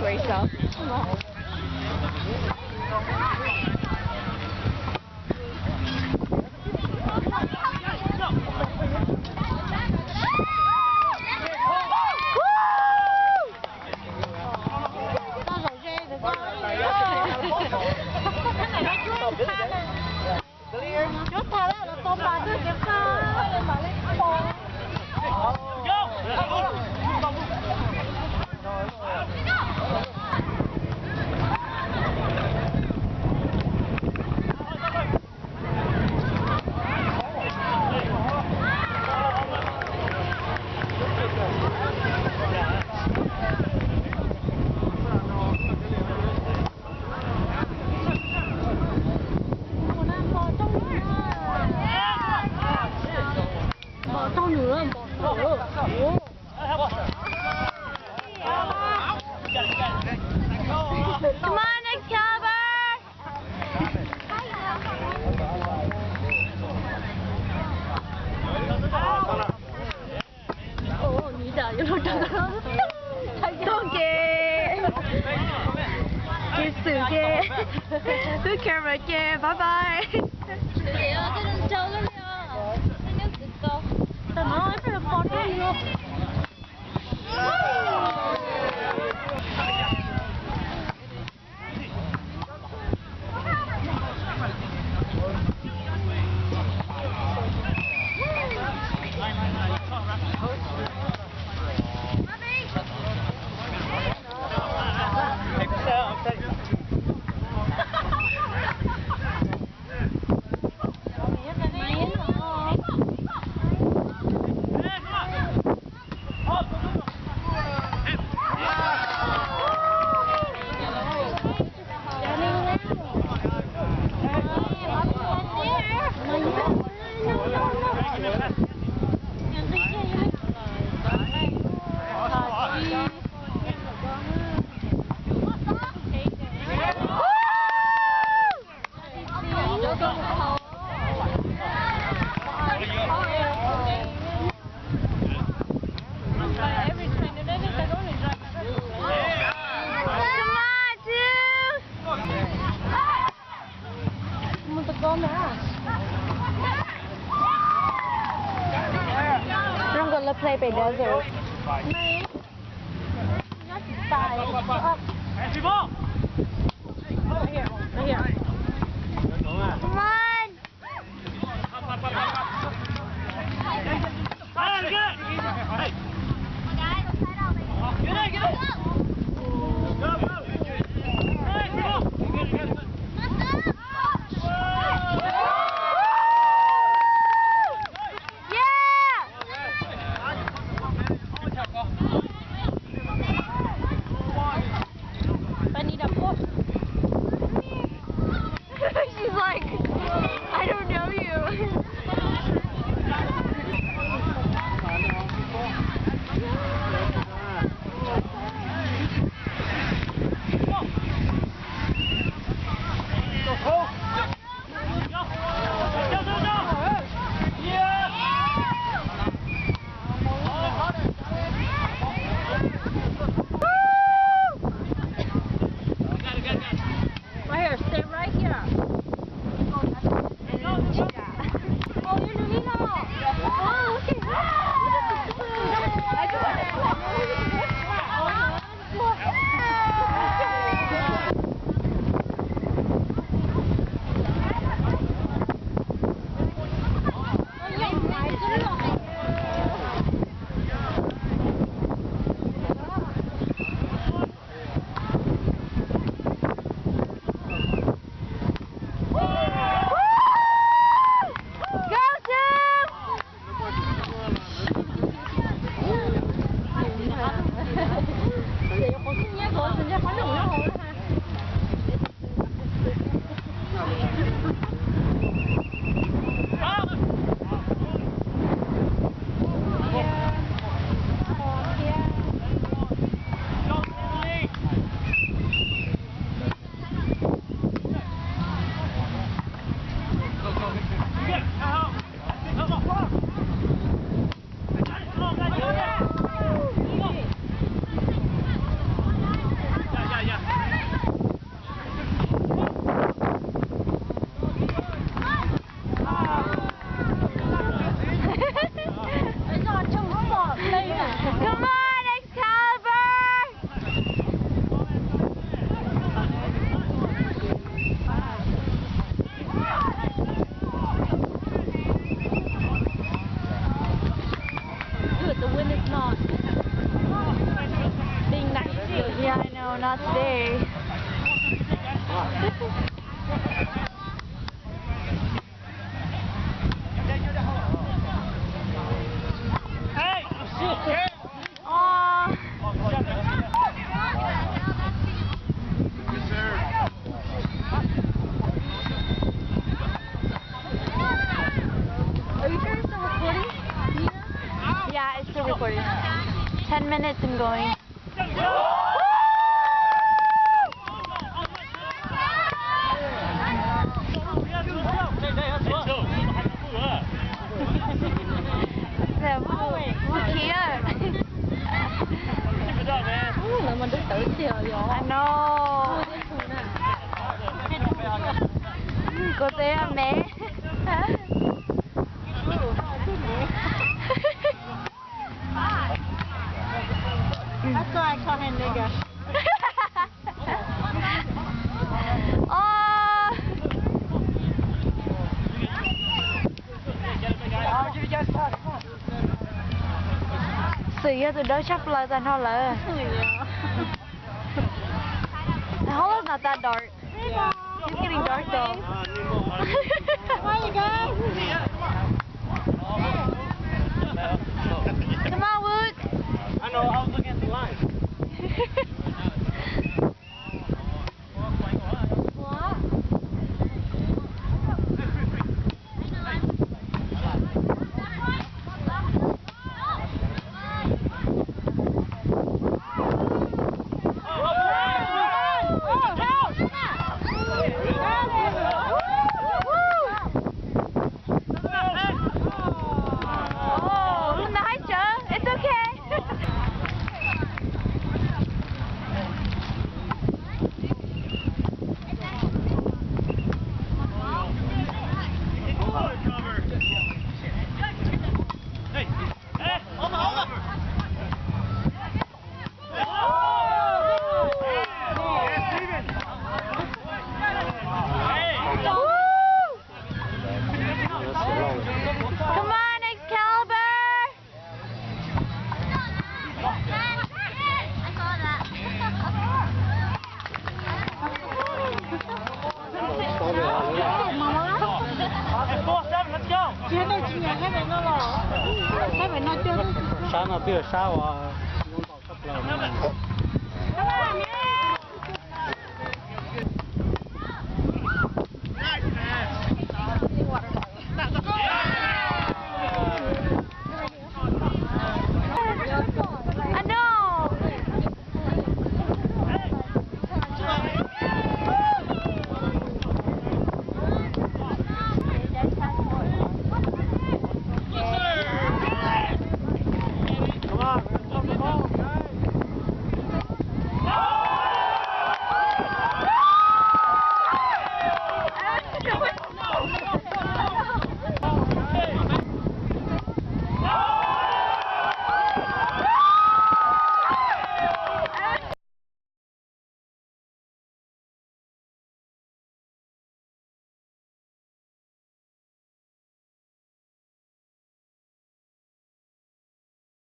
Brace up. Come on, next cover. Ntoo ke, kev xwm ke, twb camera ke, bye bye. Rau nkawd lawv play pem desert. Come on. She's like, Ten minutes and going. Lawv mus khiav. Lawv mus dub tawv tiag yog. Ano. Kuv tsev me. That's why I call him nigga. Oh. Xwm yog tus dawb tshaj plaws tag nrho lawm. The hole is not that dark. It's getting dark though. Hi, you guys. Come on, Wook. I know, I was looking at the line. Ub, no hais tsawv, it's okay. Come on, Excalibur! Sab no twb yog sab uas